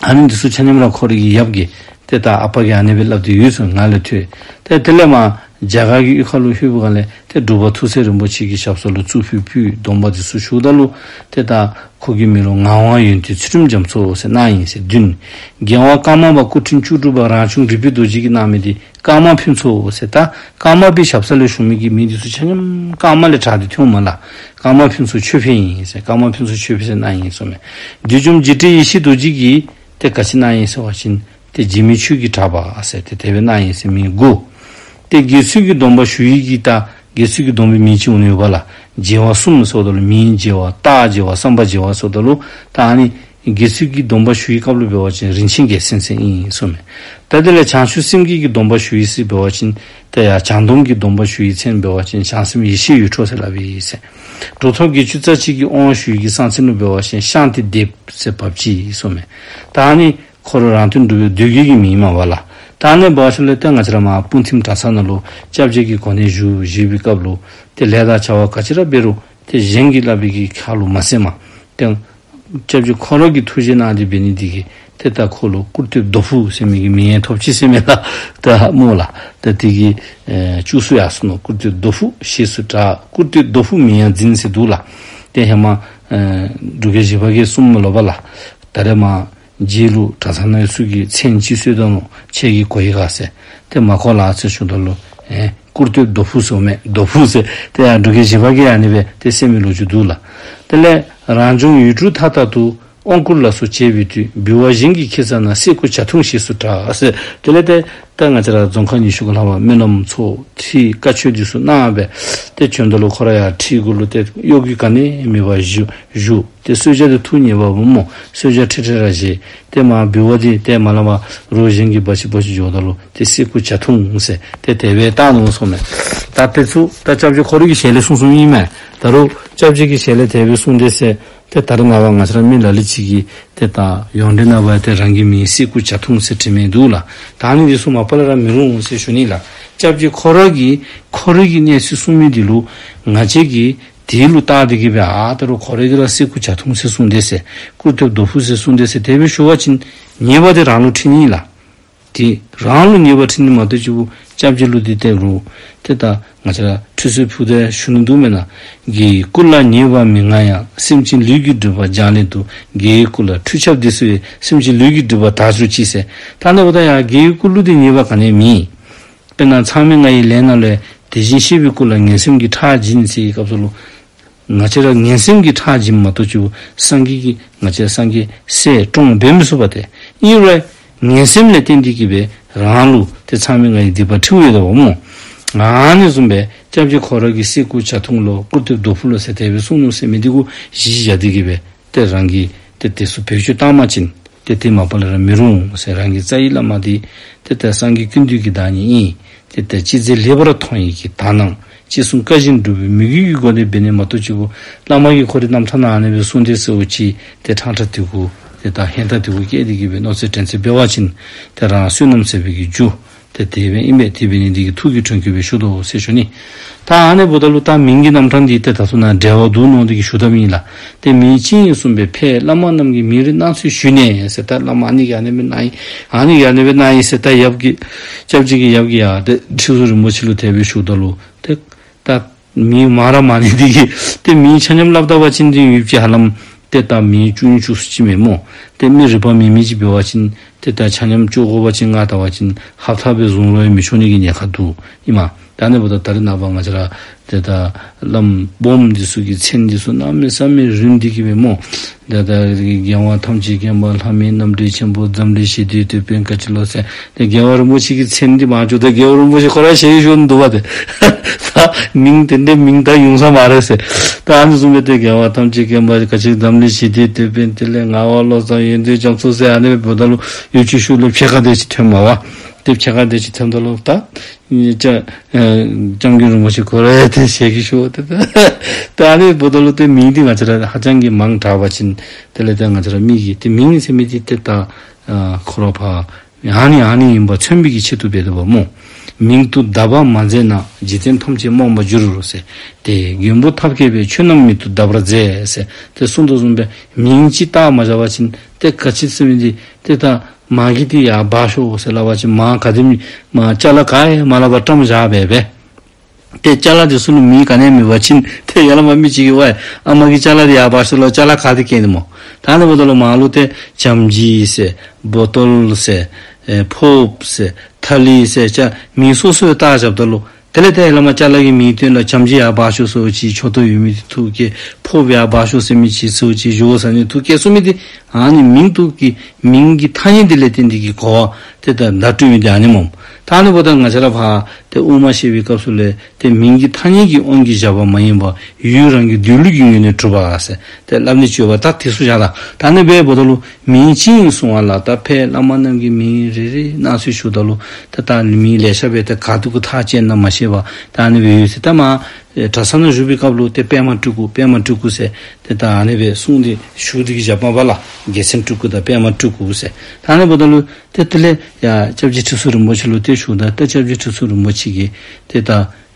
ཨ་ནི་འདི་ཚུ་ཆ་མཉམ་ར་ཁོ་རའི་གི་ཡབ་ཀྱིས་ཏེ་ད་ཨ་པ་གིས་ཨ་ནི་སྦེ་སླབ་སྟེ་ཡོད་ཟེར་ང་ལས་ཐོས། ཏེ་དེ་ལས་མར་ རྒྱ་གར་གྱི་གཡུས་ཁ་ལུ་ལྷོད་པའི་སྒང་ལས་ཏེ་འབྲུག་པ་ཐུགས་སྲས་རིན་པོ་ཆེ་གི་ཞབས་ས་ལུ་གཙུག་ཕུད་ཕུལ། སྡོམ་པ་འདི་ཚུ་ཞུཝ་ད་ལུ་ཏེ་ད་ཁོ་གི་མིང་ལུ་ངག་དབང་ཡོན་ཏན་ཚུལ་ཁྲིམས་རྒྱ་མཚོ་ཟེར་གནང་ཡི་ཟེར་བདུན། རྒྱལ་དབང་ཀརྨ་པ་སྐུ་ཕྲེང་བཅུ་དྲུག་པ་རང་བྱུང་རིག་པའི་རྡོ་རྗེ་གིས་གནང་མི་འདི་ཀརྨ་ཕུན་ཚོགས་ཟེར། ད་ཀརྨ་པའི་ཞབས་ས་ལས་ཞུ་མི་གི་མིང་འདི་ཚུ་ཆ་མཉམ་ཀརྨ་ལས་དྲངས་ཏེ་ཐོནམ་མས་ལགས། ཀརྨ་ཕུན་ཚོགས་ཆོས་འཕེལ་ཨིན་ཟེར། ཀརྨ་ཕུན་ཚོགས་ཆོས་འཕེལ་ཟེར་གནང་ཡི་ཟེར་མས། བདུད་འཇོམས་འཇིགས་བྲལ་ཡེ་ཤེས་རྡོ་རྗེ་གིས་ཏེ་ག་ཅི་གནང་ཡི་ཟེར་བ་ཅིན་ཏེ་འཇིགས་མེད་ཆོས་ཀྱི་གྲགས་པ་ཟེར་ཏེ་དེ་སྦེ་གནང་ཡི་ཟེར་མི་དགུ། ཏེ་དགེ་ཚུལ་གྱི་སྡོམ་པ་ཞུ་ཡི་གི་ད་དགེ་ཚུལ་གྱི་སྡོམ་པའི་མིང་ཅིག་འོང་ནི་ཡོད་པ་ལགས། རྒྱལ་བ་གསུམ་ཟེརཝ་ད་ལུ་མིང་རྒྱལ་བ་རྟགས་རྒྱལ་བ་བསམ་པ་རྒྱལ་བ་ཟེརཝ་ད་ལུ་ད་ཨ་ནི་དགེ་ཚུལ་གྱི་སྡོམ་པ་ཞུ་ཡི་སྐབས་ལུ་འབད་བ་ཅིན་རིན་ཆེན་རྒྱལ་མཚན་ཟེར་ཨིན་ཟེར་མས། ད་དེ་ལས་བྱང་ཆུབ་སེམས་བསྐྱེད་ཀྱི་སྡོམ་པ་ཞུ་ཡི་ཟེར་འབད་བ་ཅིན་ཏེ་ཡ་བྱང་སྡོམ་གྱི་སྡོམ་པ་ཞུ་ཡི་མཚན་འབད་བ་ཅིན་བྱང་སེམས་ཡེ་ཤེས་འོད་འཕྲོ་ཟེར་སླབ་ཨིན་ཟེར། གྲུབ་ཐོབ་བརྒྱད་ཅུ་རྩ་གཅིག་གི་དབང་ཞུ་ཡི་གི་གསང་མཚན་ལུ་འབད་བ་ཅིན་ཤཱནྟི་དེབ་ཟེར་འབབ་ཅི་ཟེར་མས། ད་ཨ་ནི་ཁོ་ར་རང་དོན་གྲུབ་པའི་མདོ་རྒྱུད་ཀྱི་མིང་མས་པ་ལགས། ད་ཨ་ནི་འབད་བ་ཅིན་ལས་ཏེ་ང་བཅས་ར་མར་སྤུངས་ཐིམ་གྲྭ་ཚང་ནང་ལུ་སྐྱབས་རྗེ་གི་གོ་གནས་ཞུ་བཞེས་པའི་སྐབས་ལུ་ཏེ་ལས་དང་བྱ་བ་ག་ཅི་ར་འབད་རུང་ཏེ་གཞན་གྱིས་སླབ་པའི་གི་ཁ་ལུ་མ་གསན་པར་ཏེ་སྐྱབས་རྗེ་ཁོ་ར་གིས་ཐུགས་བཞེད་གནང་སྟེ་འབད་ནི་འདི་གིས་ཏེ་ད་ཁོ་ལུ་སྐུར་སྟོད་རྡོ་ཕུག་ཟེར་མི་གི་མིང་ཡང་ཐོབ་ཅི་ཟེར་མས་ལགས། ད་སྨོ་ལགས། ད་དེ་གིས་ཨེ་བཅུ་གསུམ་ཡར་སོ་ནུག། སྐུར་སྟོད་རྡོ་ཕུག་ཞེས་སུ་གྲགས། སྐུར་སྟོད་རྡོ་ཕུག་མིང་ཡང་འཛིན་ཟེར་འདུག་ལགས། ཏེ་ཧེ་མ་ཨེ་འབྲུག་རྒྱལ་བཞི་པ་གིས་གསུངམ་མས་ལོ་པ་ལགས། ད་རེས་མར་རྗེ་ལུ་གྲྭ་ཚང་ནང་ཚུ་གིས་མཚན་ཅིག་གསོལ་ད་ནུག། ཁྱེད་ཀྱིས་གོ་ཡི་ག་ཟེར། ཏེ་མ་གོ་ལགས་ཟེར་ཞུཝ་ད་ལུ་ཨེ་སྐུར་སྟོད་རྡོ་ཕུག་ཟེར་མས། རྡོ་ཕུག་ཟེར། ཏེ་ཡར་འབྲུག་རྒྱལ་བཞི་པ་གིས་ཨ་ནི་སྦེ་ཏེ་གསན་མི་ལོ་རྒྱུས་འདུག་ལགས། དེ་ལས་རང་བྱུང་ཡུལ་གྲུ་མཐའ་དག་ཏུ། དབང་བསྐུར་ལ་སོགས་བྱས་པའི་དུས། འབུལ་བ་གཞན་གྱིས་ཁྱེར་ཙ་ན། སྲས་སྐུ་ཇ་འཐུང་ཞེས་སུ་གྲགས་ཟེར། དེ་ལས་ཏེ་ད་ང་བཅས་ར་རྫོང་ཁག་ཉི་ཤུ་གི་ལྷག་པ་སྨོན་ལམ་ཚོགས་ཁྲིད་བཀའ་ཆོས་འདི་ཚུ་གནང་སྦེ་ཏེ་བྱོནམ་ད་ལུ་ཁོ་ར་ཡར་ཁྲི་གུ་ལུ་ཏེ་གཡོ་འགུལ་ག་ནི་མེད་པར་བཞུགས་བཞུགས། ཏེ་གསོལ་ཇ་འདི་འཐུང་ནི་མས་པ་སྨོ། གསོལ་ཇ་ཁྲིག་ཁྲི་ར་བཞེས། ཏེ་མར་འབུལ་བ་འདི་ཏེ་མར་ལས་མར་རོགས་གཞན་གྱིས་འབག་ཅི་འབག་ཅི་འགྱོཝ་ད་ལུ་ཏེ་སྲས་སྐུ་ཇ་འཐུང་ཟེར་ཏེ་དེ་སྦེ་བཏང་ནུག་ཟེར་མས། ད་དེ་ཚུ་ད་སྐྱབས་རྗེ་ཁོ་ར་གི་ཞལ་ལས་གསུངས་གསུངསམ་ཨིན་མས། ད་རུང་སྐྱབས་རྗེ་གི་ཞལ་ལས་དེ་སྦེ་གསུངས་དེས་ཟེར། ཏེ་ད་རེས་ནངས་པ་ང་བཅས་ར་མི་ལ་ལུ་ཅིག་གིས་ཏེ་ད་ཡོངས་འབྲེལ་ནང་འབད་ཏེ་རང་གི་མིང་སྲས་སྐུ་ཇ་འཐུང་ཟེར་བྲི་མི་འདུག་ལགས། ད་ཨ་ནི་འདི་ཚུ་མ་པ་ལས་ར་མི་རུང་ཟེར་ཞུ་ནི་ལགས། སྐྱབས་རྗེ་ཁོ་ར་གིས་ཁོ་ར་གི་གནས་ཚུལ་གསུང་མི་འདི་ལུ་ང་བཅས་ཀྱིས་དེ་ལུ་བལྟ་སྟེ་གི་སྦེ་ཨ་ད་རུང་ཁོ་ར་གིས་ར་སྲས་སྐུ་ཇ་འཐུང་ཟེར་གསུངས་དེས་ཟེར། སྐུར་སྟོད་རྡོ་ཕུག་ཟེར་གསུངས་དེས་ཟེར་དེ་སྦེ་ཞུ་བ་ཅིན་ཉེས་པ་དེ་རང་ལུ་འཁྲི་ནི་ལགས། དེ་རང་ལུ་ཉེས་པ་འཁྲི་ནི་མ་གཏོགས་ཅིག་སྐྱབས་རྗེ་ལུ་དེ་སྟེར་རུང་ཏེ་ད་ང་བཅས་ར་ཁྲུས་གསོལ་ཕུལ་ཏེ་ཞུ་ནི་འདུག་མེན་ན། དགེ་བའི་བསྐུལ་ལ་ཉེས་པ་མི་མངའ་ཡང་། སེམས་ཅན་ལུས་ཀྱི་སྒྲིབ་པ་སྦྱང་སླད་དུ། དགེ་བའི་བསྐུལ་ལ་ཁྲུས་ཆབ་འདི་གསོལ་བས། སེམས་ཅན་ལུས་ཀྱི་སྒྲིབ་པ་དག་གྱུར་ཅིག་ཟེར། ད་ནི་འབདཝ་ད་ཡང་དགེ་བའི་བསྐུལ་ལུ་དེ་ཉེས་པ་ག་ནི་ཡང་མེད། དཔེར་ན་མཚམས་མེད་ལྔ་ཡི་ལས་རྣམས་ལས། དེ་བཞིན་གཤེགས་པའི་སྐུ་ལ་ངན་སེམས་ཀྱིས་ཁྲག་འབྱིན་ཟེར་བའི་སྐབས་སུ་ལུ། ང་བཅས་ར་ངན་སེམས་ཀྱིས་ཁྲག་འབྱིན་མ་གཏོགས་ཅིག་སངས་རྒྱས་ཀྱིས་ང་བཅས་སངས་རྒྱས་སྲས་བཀྲོངས་འབད་མི་ཚུགས་པ་དེ། ཨིན་རུང་ངན་སེམས་ལས་བརྟེན་ཏེ་གི་སྦེ་རང་ལུ་ཏེ་མཚམས་མེད་ལྔ་ཡི་སྡིག་པ་འཁྲིཝ་ཡོདཔ་སྨོ། ཨ་ནི་བཟུམ་སྦེ་སྐྱབས་རྗེ་ཁོ་ར་གིས་སྲས་སྐུ་ཇ་འཐུང་ལོ་སྐུར་སྟོད་རྡོ་ཕུག་ལོ་ཟེར་དེ་སྦེ་གསུངས་ནུག་ཟེར་མི་འདི་གུ་གཞི་བཞག་སྟེ་གི་སྦེ་ཏེ་རང་གིས་ཏེ་དེ་ཚུ་བེད་སྤྱོད་བཏང་པ་ཅིན་ཏེ་དེ་མ་པ་ལས་ར་མི་རུང་ཟེར། རང་གི་རྩ་བའི་བླ་མ་འདི་ཏེ་ད་སངས་རྒྱས་ཀུན་འདུས་ཀྱི་བདག་ཉིད་ཨིན། ཏེ་ད་ཅི་མཛད་ལེགས་པར་མཐོང་བའི་གི་དག་སྣང་། ཅི་གསུང་བཀའ་བཞིན་སྒྲུབ་པའི་མོས་གུས་ཀྱི་སྒོ་ནས་འབད་ནི་མ་གཏོགས་ཅིག་བླ་མ་གིས་ཁོ་རའི་རྣམ་ཐར་ནང་ཨ་ནི་སྦེ་གསུངས་དེས་ཟེར་བ་ཅིན་ཏེ་ཕྲང་ཕྲང་དེ་གུ་ཏེ་ད་ཧན་ཏ་དེ་གུ་བཀལ་ཏེ་གི་སྦེ་མནོ་ཚད་དྲན་ཚད་འབད་བ་ཅིན་ཏེ་རང་བསོད་ནམས་ཟད་པའི་གི་རྒྱུ་ཏེ་དེ་སྦེ་ཨིན་པས། དེ་འབད་ནི་འདི་གིས་ཐུགས་ཀྱི་དྲན་སྐུལ་སྦེ་ཞུ་དོ་ཟེར་ཞུ་ནི། ད་ཨ་ནི་འབདཝ་ད་ལུ་ད་མིང་གི་རྣམ་གྲངས་འདི་ཏེ་ད་ཚུ་ནང་འབྲེལ་བ་འདུག་མནོ་སྟེ་གི་ཞུ་དོ་མེན་ལགས། ཏེ་མིང་ཅི་ཡིན་གསུངས་པས། ཕའི་བླ་མ་རྣམས་ཀྱི་མིང་རུས་སྣ་ཚོགས་ཞུས་ནས་ཟེར། ད་བླ་མ་ཨ་ནི་གིས་ཨ་ནི་སྦེ་གནང་ཡི། ཨ་ནི་གིས་ཨ་ནི་སྦེ་གནང་ཡི་ཟེར། ད་ཡབ་ཀྱིས་སྐྱབས་རྗེ་གི་ཡབ་ཀྱིས་ཡར་ཏེ་ཁྲི་ཟུར་རིན་པོ་ཆེ་ལུ་དེ་སྦེ་ཞུཝ་ད་ལུ་ཏེ་ད་མིང་མང་ར་མང་ནི་འདི་གིས་ཏེ་མིང་ཆ་མཉམ་སླབ་ད་པ་ཅིན་འདི་ཡུདཔ་ཅིག་ཧ་ལམ་ཏེ་ད་མིང་བཅུ་གཉིས་བཅུ་གསུམ་ཅིག་མེན་སྨོ། ཏེ་མི་རིག་པ་མེད་མི་ཅིག་འབད་བ་ཅིན་ཏེ་ད་ཆ་མཉམ་བཅུ་དགུ་པ་ཅིག་མངགས་ད་པ་ཅིན་ཧབ་ཐག་སྦེ་བཟུང་རུང་ཡང་མི་ཆོག་ནི་གི་ཉེན་ཁ་འདུག་ཨིན་མས། ད་ཨ་ནི་འབདཝ་ད་ད་རེས་ནངས་པ་ང་བཅས་ར་ཏེ་ད་བླམ་སྦོམ་འདི་ཚུ་གི་མཚན་འདི་ཚུ་གནམ་མེད་ས་མེད་རིངམ་སྟེ་གི་སྦེ་སྨོ། ཏེ་ད་རྒྱལ་བ་ཐམས་ཅད་མཁྱེན་པ་ལྷ་མིའི་རྣམ་འདྲེན་ཆེན་པོ་འཛམ་གླིང་ཞི་བདེའི་དེད་དཔོན་ག་ཅི་ལོ་ཟེར། ཏེ་རྒྱལ་བ་རིན་པོ་ཆེ་གི་མཚན་འདི་མང་ཤོས་ད་རྒྱལ་བ་རིན་པོ་ཆེ་ཁོ་ར་ཞལ་བཞུགས་ནི་འདུག་པ་ཏེ། ད་མིང་དེ་འདྲའི་མིང་ད་ཡོང་ས་མ་རེད་ཟེར། ད་ཨ་ནི་བཟུམ་སྦེ་ཏེ་རྒྱལ་བ་ཐམས་ཅད་མཁྱེན་པ་ག་ཅི་འཛམ་གླིང་ཞི་བདེའི་དེད་དཔོན་དེ་ལས་ངག་དབང་བློ་བཟང་ཡོན་ཏན་རྒྱ་མཚོ་ཟེར་ཨ་ནི་སྦེ་འབདཝ་ད་ལུ་ཡུདཔ་ཅིག་ཤུལ་ལས་ཕྱེད་ཀ་དེ་ཅིག་ཐོནམ་མས་པ། ཏེ་ཕྱེད་ཀ་དེ་ཅིག་ཐོནམ་ད་ལུ་ད་ཨེ་སྐྱབས་ཨེ་སྐྱབས་མགོན་རིན་པོ་ཆེ་ཁོ་ར་ཡང་ཏེ་ཞལ་གྱིས་ཞུ་བ་ཏེ་ད་ད་ཨ་ནི་འབདཝ་ད་ལུ་ཏེ་མིང་འདི་ང་བཅས་ར་ཧ་ཅང་གི་མང་དྲགས་པ་ཅིན་དེ་ལས་ཏེ་ང་བཅས་ར་མི་གིས་ཏེ་མིང་ཟེར་མི་འདི་ཏེ་ད་ཨ་ཁོ་ར་ཕར་ཨ་ནི་ཨ་ནི་ཨིན་པ་མཚོན་པའི་གི་ཆེད་དུ་འབད་དོ་བ་སྨོ། མིང་དུ་གདགས་པ་མ་མཛད་ན། འཇིག་རྟེན་ཐམས་ཅད་རྨོངས་པར་འགྱུར་ཟེར། ཏེ་མགོན་པོ་ཐབས་མཁས་པས། ཆོས་རྣམས་མིང་དུ་གདགས་པར་མཛད་ཟེར་ཏེ་གསུངས་དོ་བཟུམ་སྦེ་མིང་ཅིག་བཏགས་མ་བཞག་པ་ཅིན་ཏེ་ག་ཅི་ཟེར་མི་འདི་ཏེ་ད་མ་གི་འདི་ཡར་འབག་ཤོག་ཟེར་སླབ་པ་ཅིན་མ་ག་དེམ་མ་ཅ་ལ་ག་ཡང་མ་སླབ་པར་བཀྲམ་བཞག་སྦེ་སྦེ་ ཏེ་ཅ་ལ་འདི་ཚུ་ལུ་མིང་ག་ནི་ཡང་མེད་པ་ཅིན་ཏེ་ཡར་ལས་མར་མི་ཅིག་གིས་ཝའི་ཨ་མ་གི་ཅ་ལ་འདི་ཡར་འབག་ཤོག་ལོ་ཅ་ལ་ག་ཏེ་སྐྱེལ་ནི་སྨོ། ད་ཨ་ནི་འབདཝ་ད་ལུ་མར་ལུ་ཏེ་ཅམ་ཅི་ཟེར་བོ་ཏོལ་ཟེར་ཨེ་ཕོརཔ་ཟེར་ཐ་ལི་ཟེར་ཅ་མིང་སོ་སོ་བཏགས་བཞགཔ་ད་ལུ་དེ་ལས་ཏེ་ཡར་ལས་མར་ཅ་ལ་གི་མིང་སྟོན་ལུ་ཅམ་ཅི་ཡར་འབག་ཤོག་ཟེར་བ་ཅིན་མཆུ་ཏོ་ཡོད་མི་འདི་འཐུ་བསྐྱལ། ཕོརཔ་ཡར་འབག་ཤོག་ཟེར་མི་ཅིག་ཟེར་བ་ཅིན་ཞོ་ཟ་ནི་འཐུ་བསྐྱལ་ཟེར་མི་འདི་ཨ་ནི་མིང་འདི་གི་མིང་གི་ཐ་སྙད་འདི་ལས་བརྟེན་ཏེ་གི་གོ་བ་ཏེ་ད་བརྡ་སྤྲོད་མི་འདི་ཨ་ནི་སྨོ། ད་ཨ་ནི་འབདཝ་ད་ང་བཅས་ར་ཕར་ཏེ་དབུ་མ་བཤད་པའི་སྐབས་སུ་ལས་ཏེ་མིང་གི་ཐ་སྙད་ཀྱི་དབང་གིས་བཞག་པ་མ་ཡིན་པར་ཡུལ་རང་གི་སྡོད་ལུགས་ཀྱི་ངོས་ནས་གྲུབ་པ་ཟེར་ཏེ་སླབ་ནི་ཅིག་ཡོདཔ་ད་དེ་ཚུ་བཞག་ལགས། ད་ཨ་ནི་སྦེ་འབདཝ་ད་ལུ་མིང་ཅི་ཡིན་གསུང་བ་ལ་ད་ཕར་བླ་མ་རྣམས་ཀྱིས་མིང་རེ་རེ་གནང་ཚུལ་ཞུཝ་ད་ལུ་ཏེ་ད་མིང་ལེ་ཤ་སྦེ་ཏེ་ག་ཏེ་གུ་ཐག་བཅད་ན་མ་ཤེས་པར་ད་ཨ་ནི་སྦེ་ཡོད་ཟེར། ད་མར་ཨེ་གྲྭ་ཚང་ནང་བཞུགས་པའི་སྐབས་ལུ་ཏེ་པདྨ་སྤྲུལ་སྐུ་པདྨ་སྤྲུལ་སྐུ་ཟེར་ཏེ་ད་ཨ་ནི་སྦེ་གསུངས་ཏེ་ཞུ་སྟེ་གི་བཞགཔ་མས་པ་ལགས། རྒྱལ་མཚན་སྤྲུལ་སྐུ་དང་པདྨ་སྤྲུལ་སྐུ་ཟེར། ད་ཨ་ནི་འབདཝ་ད་ལུ་ཏེ་དེ་ལས་ཡར་སྐྱབས་རྗེ་ཁྲི་ཟུར་རིན་པོ་ཆེ་ལུ་ཏེ་ཞུཝ་ད་ཏེ་སྐྱབས་རྗེ་ཁྲི་ཟུར་རིན་པོ་ཆེ་གིས་ཏེ་ད་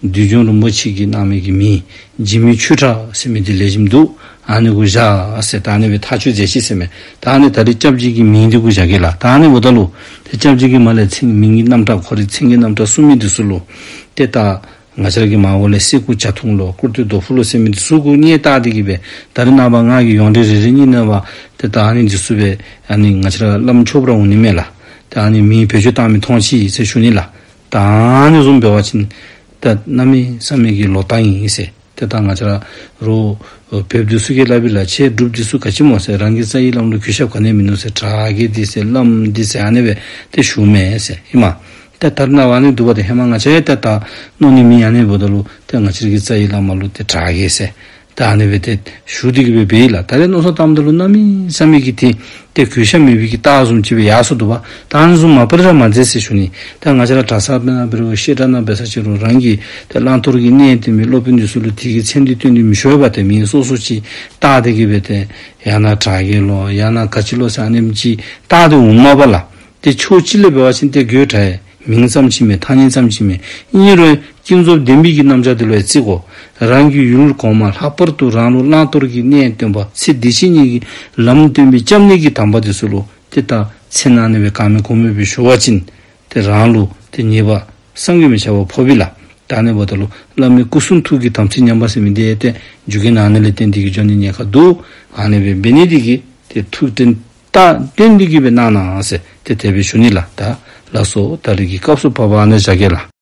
བདུད་འཇོམས་རིན་པོ་ཆེ་གིས་གནང་མི་གི་མིང་འཇིགས་མེད་ཆོས་གྲགས་ཟེར་མི་འདི་ལེགས་ཤོམ་འདུག། ཨ་ནི་གུ་བཞག་ཟེར་ད་ཨ་ནི་སྦེ་ཐག་གཅོད་མཛད་ཅི་ཟེར་མས། ད་ཨ་ནི་ད་རེས་སྐྱབས་རྗེ་གི་མིང་འདི་གུ་བཞག་གེ་ལགས། ད་ཨ་ནི་འབདཝ་ད་ལུ་ཏེ་སྐྱབས་རྗེ་གི་མར་ལས་མཚན་མིང་གི་རྣམ་གྲངས་ཁོ་རའི་མཚན་གྱི་རྣམ་གྲངས་གསུངས་མི་འདི་ཚུ་ལུ་ཏེ་ད་ང་བཅས་ར་གི་མར་འོག་ལས་སེར་སྐུ་བྱ་ཐུང་ལོ་ཀུར་སྟོད་རྡོ་ཕུག་ལོ་ཟེར་མི་འདི་ཚུ་གུ་བརྟེན་བཏགས་ཏེ་གི་སྦེ་ད་རེས་ནངས་པ་ང་གིས་ཡོངས་འབྲེལ་རེ་རེ་གཉིས་གནང་བ་ཏེ་ད་ཨ་ནི་འདི་ཚུ་སྦེ་ཨ་ནི་ང་བཅས་ར་བླམ་ཆོསཔ་ར་འོང་ནི་མས་ལགས། ད་ཨ་ནི་མིང་བེད་སྤྱོད་བཏང་མི་མཐོང་ཅི་ཟེར་ཞུ་ནི་ལགས། ད་ཨ་ནི་བཟུམ་འབད་བ་ཅིན་ད་གནམ་མེད་ས་མེད་ཀྱི་ལོག་ལྟ་ཨིན་ཟེར། ཏེ་ད་ང་བཅས་ར་རོགས་བོདཔ་འདི་ཚུ་གིས་སླབ་ཨིན་ལགས། ཁྱེད་སྒྲུབ་འདི་ཚུ་ག་ཅི་སྨོ་ཟེར། རང་གི་རྩ་བའི་བླམ་ལུ་གུས་ཞབས་ག་ནི་ཡང་མིན་ནུག་ཟེར། དྲག་གེ་འདི་ཟེར་བླམ་འདི་ཟེར་ཨ་ནི་སྦེ་ཏེ་ཞུཝ་མས་ཟེར་ཨིན་མས། ཏེ་ད་རེས་ནངས་པ་ཨ་ནི་འདུག་པ། ཏེ་ཧེ་མ་ང་བཅས་ཡང་ཏེ་ད་མནོ་ནི་མི་ཨ་ནི་འབདཝ་ད་ལུ་ཏེ་ང་བཅས་ར་གི་རྩ་བའི་བླ་མ་ལུ་ཏེ་དྲག་གེ་ཟེར་ད་ཨ་ནི་སྦེ་ཏེ་ཞུ་སྟེ་གི་སྦེ་འབད་ཡི་ལགས། ད་རེས་མནོ་བསམ་བཏངམ་ད་ལུ་གནམ་མེད་ས་མེད་ཀྱི་ཏེ་ཏེ་གུས་ཞབས་མེད་པའི་གི་རྟགས་བཟུམ་ཅིག་སྦེ་ཡར་སོང་འདུག་པ། ད་ཨ་ནི་བཟུམ་མ་པ་ར་མ་མཛད་ཟེར་ཞུ་ནི། ད་ང་བཅས་ར་གྲྭ་ཚང་ནང་འབད་རུང་བཤད་གྲྭ་ནང་འབད་ས་ཅིག་རུང་རང་གི་ཏེ་བླང་དོར་གྱི་གནས་སྟོན་མི་སློབ་དཔོན་འདི་ཚུ་ལུ་དེ་གི་མཚན་འདི་བཏོན་ཏེ་མི་ཞུ་བས། ཏེ་མིང་སོ་སོ་ཅིག་བཏགས་ཏེ་གི་སྦེ་ཏེ་ཡང་ན་དྲག་གེ་ལོ་ཡང་ན་ག་ཅི་ལོ་ཟེར་ཨ་ནེམ་ཅིག་བཏགས་ཏེ་འོངམ་མས་པ་ལགས། ཏེ་ཕྱོགས་གཅིག་ལས་འབད་བ་ཅིན་ཏེ་དགོད་བྲ་ཡི། མིང་ཙམ་ཅིག་མེན། ཐ་སྙད་ཙམ་ཅིག་མེན། ཨིན་རུང་ཀུན་རྫོབ་བདེན་པའི་གི་རྣམ་གཞག་འདི་ལུ་ཡང་བརྩི་དགོ། རང་གི་ཡུལ་གོང་མ་ལྷག་པར་དུ་རང་ལུ་བླང་དོར་གྱི་གནས་སྟོན་པ་ཚེ་འདི་ཕྱི་གཉིས་ཀྱི་ལམ་སྟོན་པའི་སྐྱབས་གནས་ཀྱི་དམ་པ་འདི་ཚུ་ལུ་ཏེ་ད་མཚན་ཨ་ནི་སྦེ་གང་མེད་གོང་མེད་སྦེ་ཞུ་བ་ཅིན་ཏེ་རང་ལུ་ཏེ་ཉེས་པ་བསམ་གྱིས་མི་ཁྱབ་པ་ཕོགཔ་ཨིན་ལགས། ད་ཨ་ནི་འབདཝ་ད་ལུ་བླ་མའི་སྐུ་གསུང་ཐུགས་ཀྱི་དམ་ཚིག་ཉམས་པ་ཟེར་མི་འདི་ཏེ་རྒྱུ་རྐྱེན་ཨ་ནི་ལས་བརྟེན་ཏེ་གི་འགྱོ་ནི་ཉེན་ཁ་འདུག། ཨ་ནི་སྦེ་འབད་ནི་འདི་གིས་ཏེ་ཐུགས་བརྟན་ད་བརྟན་ཏེ་གི་སྦེ་གནང་གནང་ཟེར་ཏེ་དེ་སྦེ་ཞུ་ནི་ལགས། ད་ལགས་སོ། ད་རིས་ཀྱི་སྐབས་སུ་བབ་པ་ཨ་ནི་བཞག་གེ་ལགས།